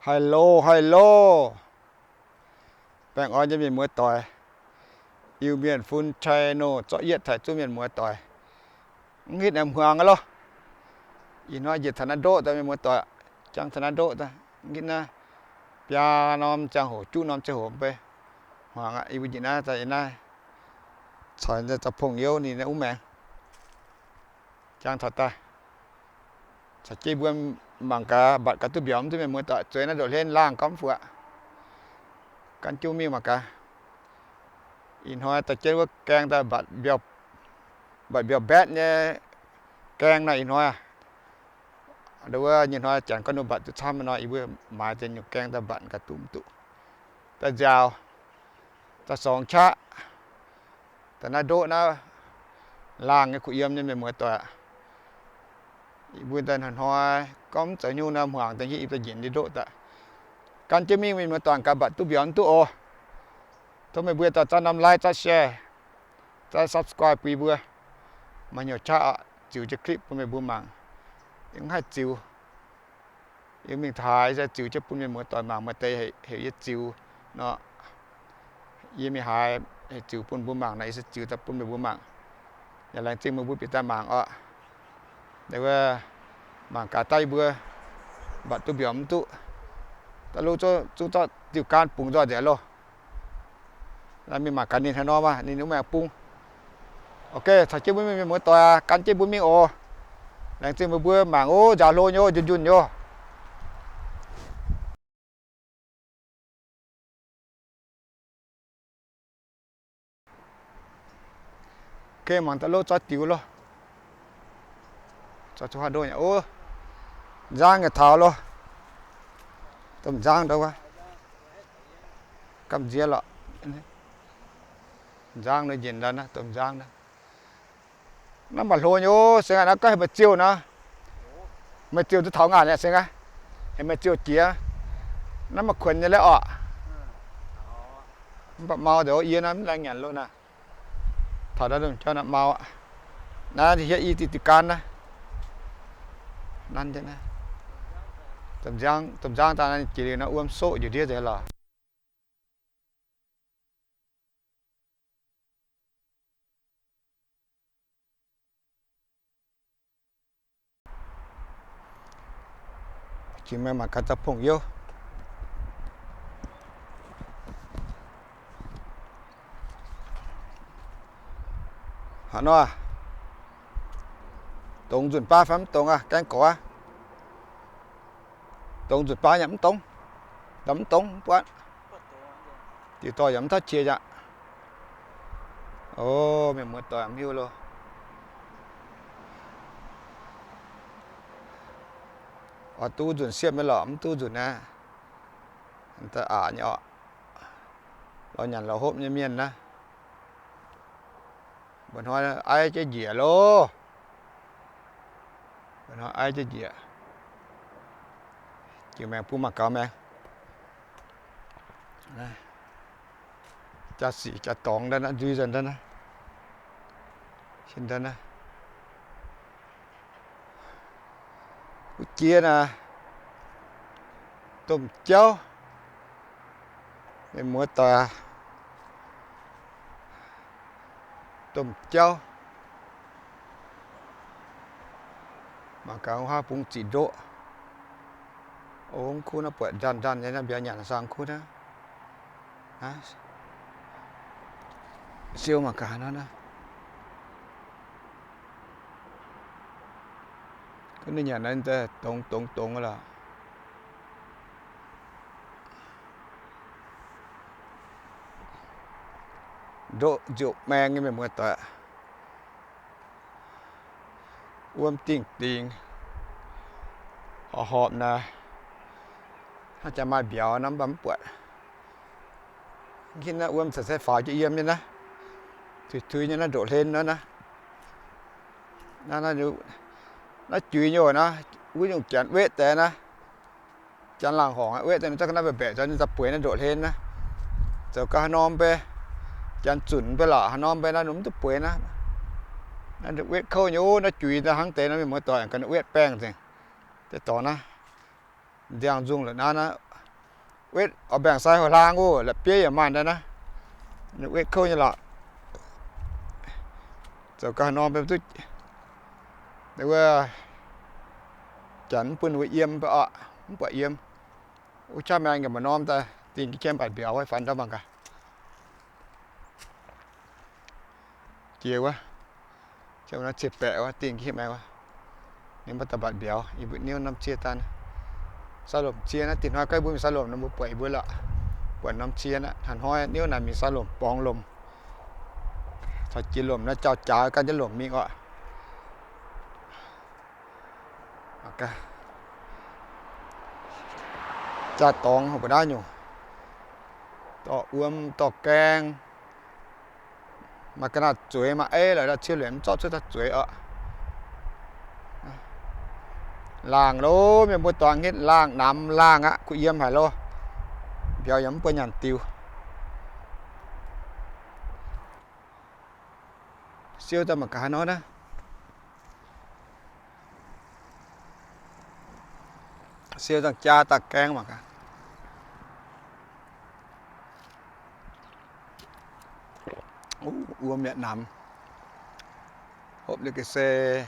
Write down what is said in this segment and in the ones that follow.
Hello, hello. Baengh orn nyei mienh muoz doic, Iu-Mienh fun channel zorqv yietv taaih zuov mienh muoz doic. Mv hitv naaiv hmuangx aqv loh. Ih hnoi njiec taux naaiv ndoqv daaih mienh muoz doic, jangx taux naaiv ndoqv daaih, mv hitv naaiv biaa norm ziangh hoc, juqv norm ziangh hoc mv bei hmuangx aqv. Yie mbuo njiec naaiv daaih, yie naaiv caux da'pongx youv ninh naaiv wuov maengx jangx taux daaih. Caux jienv mbuo mangc gaax, mbatc gaax duqv mbiauz mv duqv mienh muoz doic. Zueiz naaiv ndoqv hlen laangh gormv fuqv aqv. Gan jienv mingh mangc gaax. Ih hnoi daaih jienv wuov gaeng daaih mbatc mbiauz, mbatc mbiauz mbaetv nyei gaeng naaiv ih hnoi aqv. Wuov nyei hnoi janx gorngv ninh mbatc duqv camv nor, yie mbuo maaiz deix nyungc gaeng daaih mbatc gaax duqv mv duqv. Daaih nziaaux, daaih sorngx qaqv, daaih naaiv ndoqv naaiv laangh nyei kuh yiem nyei mienh muoz doic aqv. Yie mbuo daaih hnoi-hnoi gorngv mv zoux hnyouv naaiv hmuangx daaih hiuv yie daaih njiec naaiv ndoqv daaih. Gan jienv mingh mienh muoz doic gaax, mbatc duqv mbiauz mv duqv oc. Tov meih mbuo daaih zanv norm like, zanv share, zanv subscribe bun yie mbuo. Maaih hnyouv qaqv aqv, ziux jienv clip bun meih mbuo mangc. Yie mv haih ziux, yie mingh taux haaix se ziux jienv bun mienh muoz doic mangc. Maaih deix heuc yie ziux nor, yie mingh haaix heuc ziux bun mbuo mangc nor, yie se ziux daaih bun meih mbuo mangc. Yaac laengz zingh meih mbuo bieqc daaih mangc oc. Wuov, mangc gaax daaih yie mbuo mbatc duqv mbiauz mv duqv. Daaih lo zungv zorqv diuh gaanv bungx nzoih nzengc loh. Naaiv mingh mangc gaax ninh haaix norm aqv, ninh wuov maengx bung. Ok, caux jienv mbuo mingh mienh muoz doic, gan jienv mbuo mingh oc. Laengz zingh meih mbuo mangc oc. Nziaaux hlo nyei, njunh njunh nyei. Ok, mangc daaih lo zorqv diuh loh. Zorqv zuqc haaix ndo nyei oc. Nzangv nyei taux loh. Domh nzangv ndo wuov. Gamh nziex lorqc. Nzangv nor njiec ndau naaiv, domh nzangv naaiv. Naaiv maaih hlo nyei oc, seng aqv. Naaiv gorngv heuc meih ziouh nor. Meih ziouh duqv taux ngaanc aqv, seng aqv. Heuc meih ziouh jiex. Naaiv maaih kuonx nyei lorqc. Mv baac mau deix yie naaiv mv laengz nyanc loh naaiv. Taux naaiv domh jauv naaiv mau aqv. Naaiv hietv i diuh diuh gaanv naaiv. Domh nzangv daaih jiex liuz naaiv wuom soqv njiec ndiev nzengc lorqc. Jiex mingh mangc gaax da'pongx youv. Haaix nor? Dongz nzunc baav fai mv dongz aqv? Gaengh gorx aqv. Dongz nzunc baav yaac mv dongz. Ndau mv dongz mv buatc. Diuh dorh yaac mv tauv qiex aqv. O, mienh muoz doic mv hiuv loh. Oix duqv nzunc siepv nyei lorqc, mv duqv nzunc naaiv, daaih aqc nyei orqc. Lorz nyanc lorz hopv nyei mienh naaiv. Mba'hnoi aiv jienv njiec loh. Mba'hnoi aiv jienv njiec. Jiex maengx bun mangc gaax maengx. Jaa-sic jaa-dorngx ndau naaiv, ndui nzengc ndau naaiv. Wuov jiex naaiv, domh jauv, mienh muoz doic, domh jauv. Mangc gaax haav bung ziqc ndoqv. O, mv kuv naaiv buatc nzanc nzanc nyei, naaiv mbiauz nyanc saah, mv kuv naaiv. Siou mangc gaax nor naaiv. Gunv ninh nyanc naaiv dongz dongz dongz lorqc. Ndoqv nziouc maeng nyei mienh muoz doic. Wuom dingh dingx, horpc horpc naaiv. Hnangv jaax maaih mbiauz nor mv baac mv buatc. Ginv naaiv wuom caux se faaux jienv yiem nyei naaiv. Tuix tuix nyei naaiv ndoqv hlen nor naaiv. Naaiv juiz nyei naaiv, wuov nyungc janx wetv deix naaiv. Janx laangc horngc wetv deix naaiv, zaqc ga'naaiv mbaeqc mbaeqc zoux ninh daaih bueix naaiv ndoqv hlen naaiv. Zoux gau haaix norm mbe, janx zunc mbe lorqc, haaix norm mbe naaiv ninh mv duqv bueix naaiv. Naaiv wetv kouv nyei, naaiv juiz naaiv hnangv deix naaiv mienh muoz doic ga'naaiv wetv baengh nzengc. Deix dorngx naaiv, nziangh nzungh la'naaiv naaiv, Wetv oix mbaengc sai hoic hlaang oc, la'bieiv yaac maaih daaih naaiv. Ninh wetv kouv nyei lorqc. Zoux gau haaix nor mv duqv, wuov janx mv bun wuov yiem mv baac oc, mv buatc yiem. Wuov qaqv maengx yaac maaih norm daaih dingh jienv mbatc mbiauz, fai ndau mangc gaax. Jiex wuov, ciev baeqc wuov, dingh jienv maengx wuov. Ninh mv baac daaih mbatc mbiauz, yie mbuo niouv norm cie daaih. Sai lomc cie naaiv, dingh hnoi gaiv mbuo mingh sai lomc nor mbuo buatc yie mbuo lorqc. Buatc norm cie naaiv, hnoi-hnoi niouv naaic mingh sai lomc, borngz lomc. Caux jiex lomc naaiv jauv-jaax gan jienv lomc mingh oc. Jaa-dorngx mbuo naaiv nyungc, dorh wuom, dorh gaeng, maaih ga'naaiv zueiz, maaih eiv lorqc, ciouv liemh mv zorqv cuotv daaih zueiz oc. Laangh loh, mienh muoz-doic, hnangv laangh, namx laangh aqv, kuh yiem haic loh. Mbiauz yaac mv buatc nyanc diux. Siou daaih mangc gaax haaix nor naaiv. Siou dangh jaa dangh gaeng mangc gaax. Wuom yaac namx. Hopv liuz ga'sie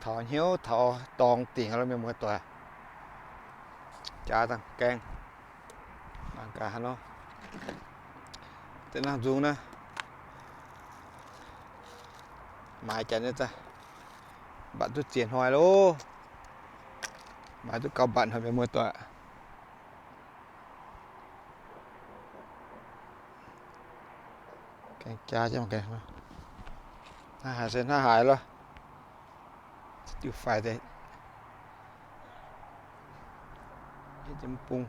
taux hnyouv taux dorngx dingc lo, mienh muoz-doic. Jaa dangh gaeng. Mangc gaax haaix nor. Deix nangh nzung naaiv. Maaiz janx nyei daaih. Mbatc duqv ziex hnoi loh. Maaiz duqv gauh mbatc hnoi, mienh muoz-doic. Gaeng jaa jienv mangc gaax. Hnangv haaix se hnangv haaix loh. Diuh faix deix. Bung.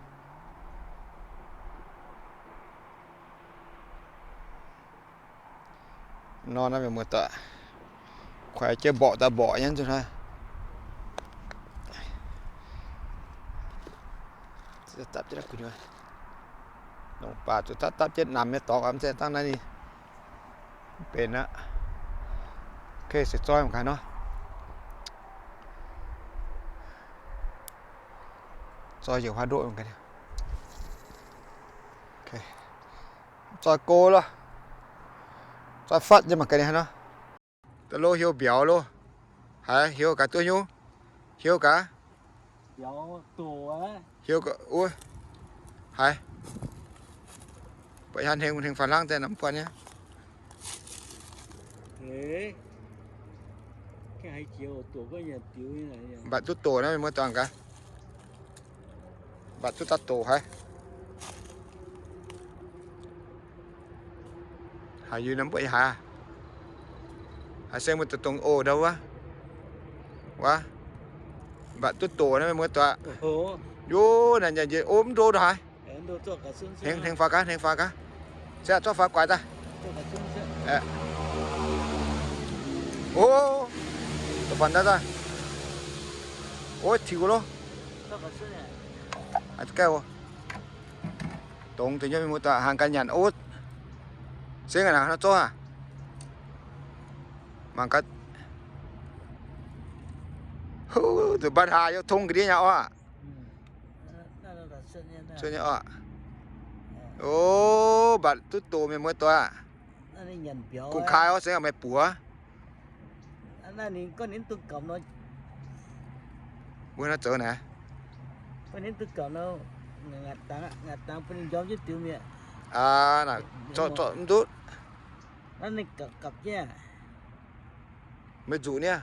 Nor naaiv mienh muoz-doic, kuaix jienv mborqv daaih mborqv nyei zuqc hnoi. Dapv jienv gu'nyuoz, longc baac zuqc dapv, dapv jienv namx nyei dorngx, mv zeiz dangh naaiv ninh mv benx aqv. Okay, se zoi mangc gaax nor. Zoi njiec huaav ndoqv mangc gaax. Zoi go loh. Zoi fatv nyei mangc gaax ninh haaix nor. Da'lo heuc mbiauz loh. Haiz heuc gaax duqv nyungc. Heuc gaax. Heuc gaax wuov. Haiz. Buatc haaix hnengx, hnengx faaux hlang daaih nor mv buatc nyei. Mbatc duqv doqc naaiv, mienh muoz-doic gaax. Mbatc duqv daaih doqc haiz. Haaix yie nor mv buatc yie haiz. Haaix se mbuo dongh oc ndau wuov. Wuov. Mbatc duqv doqc naaiv, mienh muoz-doic. Yov, naaic nyanc njiec o mv ndo ndau haaix. Hnengx, hnengx faaux gaax, hnengx faaux gaax. Se zorqv faaux guaix daaih. O, da'faanh daaih daaih. O, tiux loh. Aa, gauh dongz deix nyei, mienh muoz-doic, haih ganh nyanc o. Se aav, naaic hnangv zorqv aav. Mangc gaax. Huv, zuqc mbatc haaix yaac tong ga'ndiev nyei oc. Cuotv nyei oc. O, mbatc duqv doqc, mienh muoz-doic aac. Kungx kaaix oc, se aav, meih buoz. Mbuo naaiv zoux naaic. Aa, naaic zorqv, zorqv mv duqv. Meih nzuqc niaa.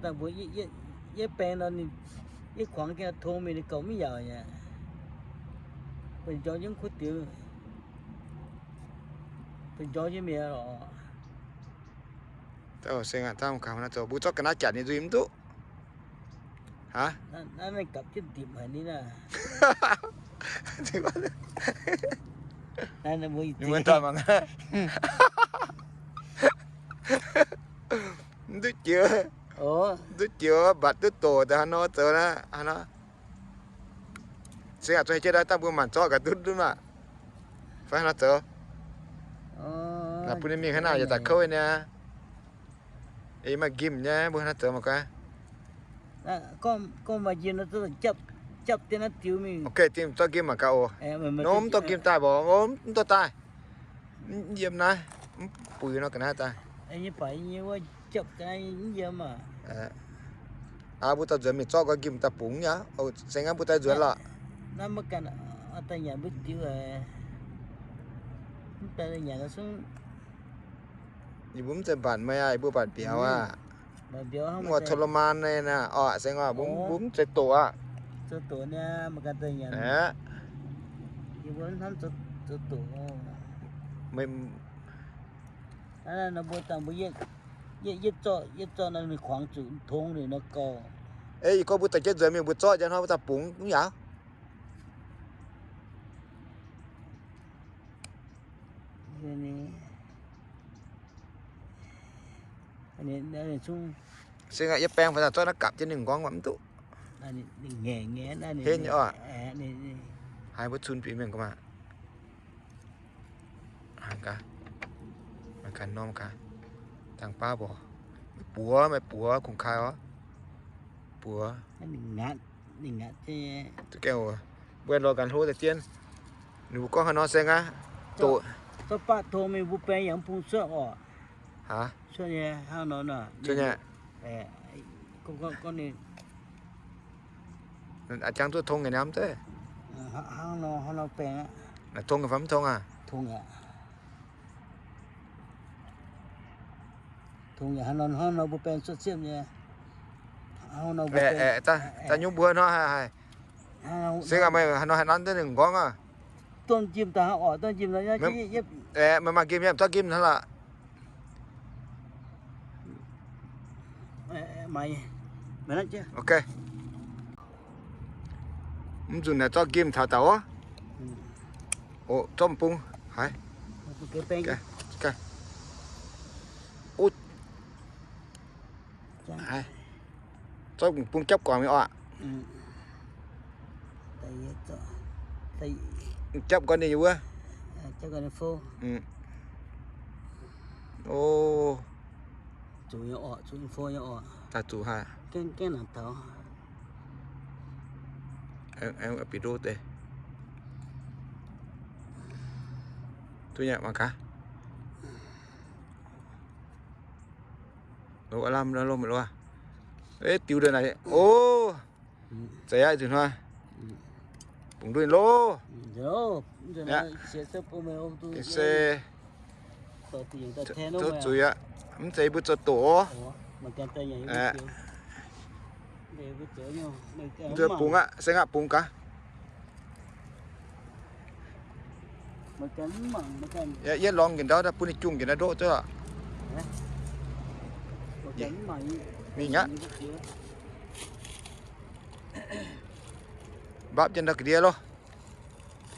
Dangh mbuo yietv baeng nor, yietv kuangx jienv tong mingh, ninh gauh mv yaauc aqv. Bun njormh jienv kuv diux, bun njormh jienv mienh lorqc. Mbuo zorqv ga'naaiv janc ninh nzuih mv duqv. Aa, naaiv gapv jienv ndipc haic ninh aav. Ninh mbuo daaih mangc. Mv duqv jiex, mv duqv jiex, mbatc duqv doqc daaih haaix nor zoux naaiv, haaix nor. Se aac, zuqc hei jienv daaih dangh mbuo maanc zorqv gaax duqv ndutv maah. Fai haaix nor zoux. Naaic bun ninh mingh hnangv naaic yaac daaih kouv nyei. Ei maaih njimv nyei, mbuo hnangv naaiv zoux mangc gaax. Ok, dingh zorqv njimv mangc gaax oc. Nor mv dorh njimv daaih mborqc, mv dorh daaih. Mv yiem naaiv, mv buix nor ga'naaiv daaih. Aa, mbuo daaih nzuonx mingh zorqv nqoi njimv daaih bungx yaac. Seng aqv, mbuo daaih nzuonx lorqc. Yie mbuo mv zeiz mbatc meih aqv, yie mbuo mbatc mbiauz aqv. Mv oix ทรมาน nyei naaic orqc, seng orqc, mbuo mv zeiz doqc aqv. Aqv. Ei, yie gorngv mbuo daaih jienv nzuonx mingh mbuo zorqv njang hnoi mbuo daaih bungx mv yaac. Seng aqv, yie baeng fai daaih zorqv naaiv gapv jienv ninh nqorngv mv duqv. Henv nyei oc. Haiz mbuo cun bieqc mienh ga'maah. Haiz gaax, mangc gaax norm gaax, dangh baav mborqc, meih buoz, meih buoz kungx kai orv, buoz. Duqv gaengh oc, mbuo lorz ganh hlo daaih dien. Ninh mbuo gorngv haaix nor seng aqv? Doqc. Aa, jangx duqv tong nyei niamv deix. Tong fai mv tong aqv? Daaih nyungc mbuo hnoi haiz, se gaax meih haaix nor haih nanv duqv ninh nqorngv aqv? Meih maaih gemh yiem zorqv gemh hnangv lorqc. Ok. Mv nzunc naaic zorqv gemh taux daaih oc. Zorqv m'bung haiz. Zorqv m'bung japv guangc mingh oc. Japv nqoi ninh nyei wuov. O, daaih zuqc haic. Bieqc ndoqv deix. Duqv nyei, mangc gaax. Lamh lomh loh. Diux deix naaic, o, zeiz aqv, nzunc hnoi. Bungx ndunh loh. Se tov zuiz aqv, mv zeiz mbuo zoux doqc oc. Mv zeiz bungx aqv, se aqv, bungx gaax. Yietv lorngx njiec ndau, bun ninh jungh njiec naaiv ndoqv duqv. Mingh aqv. Mbapv jienv ndau ga'ndiev loh.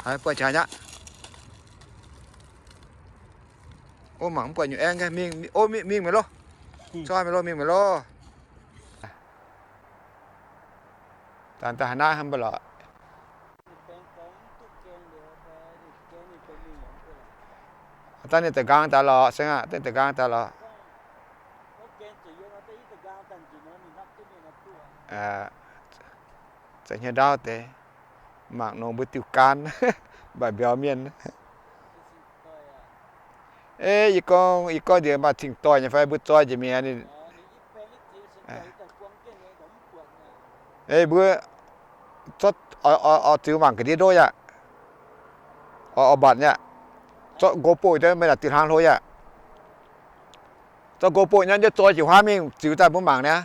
Haiz buatc qaqv aqv. O, mangc mv buatc nyungc aengv. Mingh, o, mingh meih loh. Cov mingh loh, mingh meih loh. Daaih haaix naaiv hnangv mv baac lorqc. Dangh ninh da'nqaang daaih lorqc, seng aqv, da'nqaang daaih lorqc. Zeiz hnyouv ndaauv deix, mangc nongx mbuo diuh gaanv, mbaih mbiauz mienh. Ei, yie gorngv, yie gorngv nziex maaih cing-doix nyei fai mbuo zoi njiec mi'aqv ninh. Ei, mbuo zorqv oix ziux mangc ga'ndiev ndoqv yaac, oix mbatc yaac, zorqv GoPro daaih meih naaic diuh hlang hlo yaac, zorqv GoPro nyei zoi jiez huaav mingh ziux daaih mbuo mangc niaa.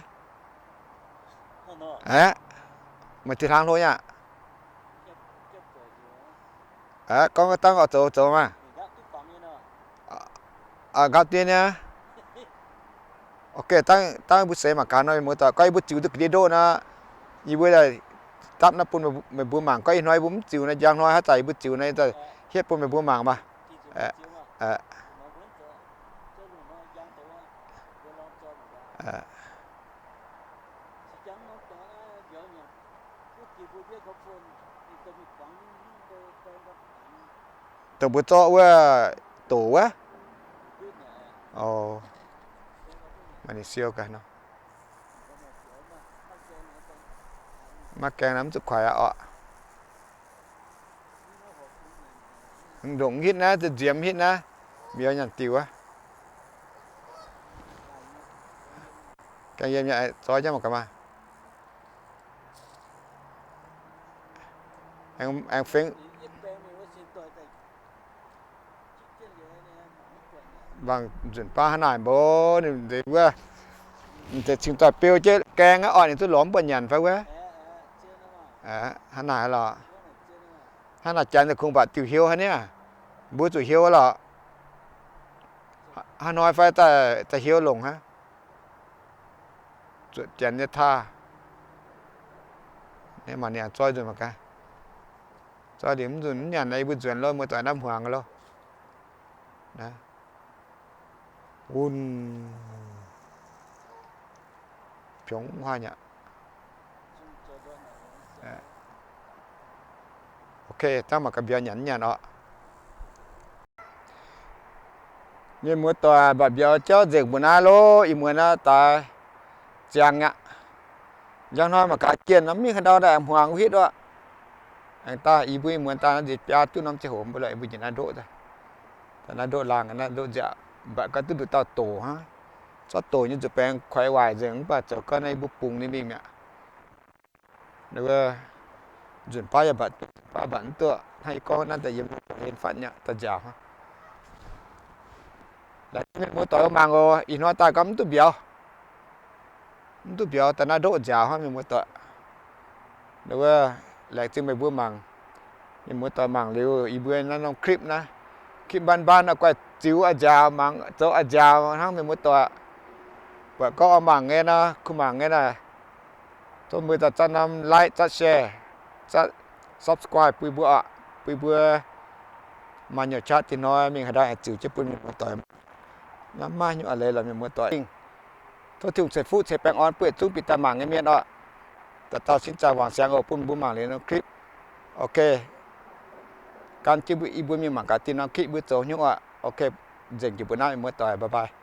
Aeqv, meih diuh hlang hlo yaac. Aeqv, gorngv dangv oix zoux zoux maah. Nqaapv dien niaa. Ok, dangv mbuo seix mangc gaax nor, muoz-doic, gorngv yie mbuo ziux duqv ga'ndiev ndoqv nor, yie mbuo dapv naaiv bun meih mbuo mangc. Gorngv ih hnoi yie mbuo mv ziux nor, njang hnoi haaix zanc yie mbuo ziux nor, hietv bun meih mbuo mangc maah. Dongh mbuo zorqv wuov doqc wuov, Oc, maaih ninh siou gaax nor. Maiv gaeng naaiv mv zuqc kuaix aqv oc. Ndongc hitv naaiv, nziemx hitv naaiv, mbiauz nyanc diuh wuov. Gaeng yiem nyei, zoi jienv mangc gaax maah. Aengx fingx mangc nzunc baav hnangv naaic mbuo, ninh deix wuov, ninh deix cingx doic beu jienv gaeng aqv oc, ninh duqv lorz mv buatc nyanc fai wuov. Hnangv naaic lorqc. Hnangv naaic janx daaih kungx mbatc diuh hieu hnangv niaa. Mbuo zuqc hieu lorqc. Hnangv hnoi fai daaih hieu longc hnangv. Zuotc janx nyei taaih. Mangc ninh zoi nzunc mangc gaax. Zoi liuz mv nzunc mv nyanc, yie mbuo nzuonx loh, muoz-doic, naaiv hmuangx loh. Wun, piongx huaav nyei. Ok, dangh mangc gaax mbiauz nyanc mv nyanc oc. Mienh muoz-doic, mbatc mbiauz jauv nzengc mbuo naaiv loh, ih muonz naaiv daaih ziangx aqv. Njang hnoi mangc gaax jienh norm mingh haaix ndau daaih hmuangx hitv oc. Aengx daaih yie mbuo ih muonz daaih naaiv nziex biaa duqv norm ziangh hoc mbuo lorqc, yie mbuo njiec naaiv ndoqv, daaih naaiv ndoqv laangh, naaiv ndoqv nziaauc, mbatc gau duqv nduqc dauh doc hnangv. Zorqv doc nyei nzuih baengx kuaix waaic nzengc mv baac zoux gau naaiv yie mbuo bungx ninh mingh mi'aqv. Nzunc baav yaac mbatc, nzunc baav mbatc mv duqv. Hnangv yie gorngv naaiv daaih yiem hlen fatv nyei daaih nziaauc hnangv. Laengz zingh mienh muoz-doic mangc oc. Ih hnoi daaih gau mv duqv mbiauz, mv duqv mbiauz daaih naaiv ndoqv nziaauc hnangv mienh muoz-doic. Wuov, laengz zingh meih mbuo mangc. Mienh muoz-doic mangc liuz yie mbuo naaiv norm clip naaiv, clip mbaan mbaan oix guaih ziux oix nziaauc, mangc zoux oix nziaauc hnangv mienh muoz-doic. Buatc gorngv oix mangc nyei nor, kuh mangc nyei naaic, tov mbuo daaih zatv norm like, zatv share, zatv subscribe bun mbuo oc, bun mbuo maaih nyungc qaqv dinh hnoi mingh haaix ndau aengx ziux jienv bun mienh muoz-doic. Naaiv maiv nyungc a'leiz lorqc mienh muoz-doic. Tov Tin-Hungh ceix fuqv ceix baengh orn bun yietc zungv bieqc daaih mangc nyei mienh oc. Dauh dauh sin zaangc wangc siangx oc, bun mbuo mangc liuz norm clip. Ok. Gan jienv mbuo, yie mbuo mingh mangc gaax dinh norm clip mbuo zoux haaix nyungc oc. Ok. Nzengc jiex mbuo naaiv mienh muoz-doic, bye bye.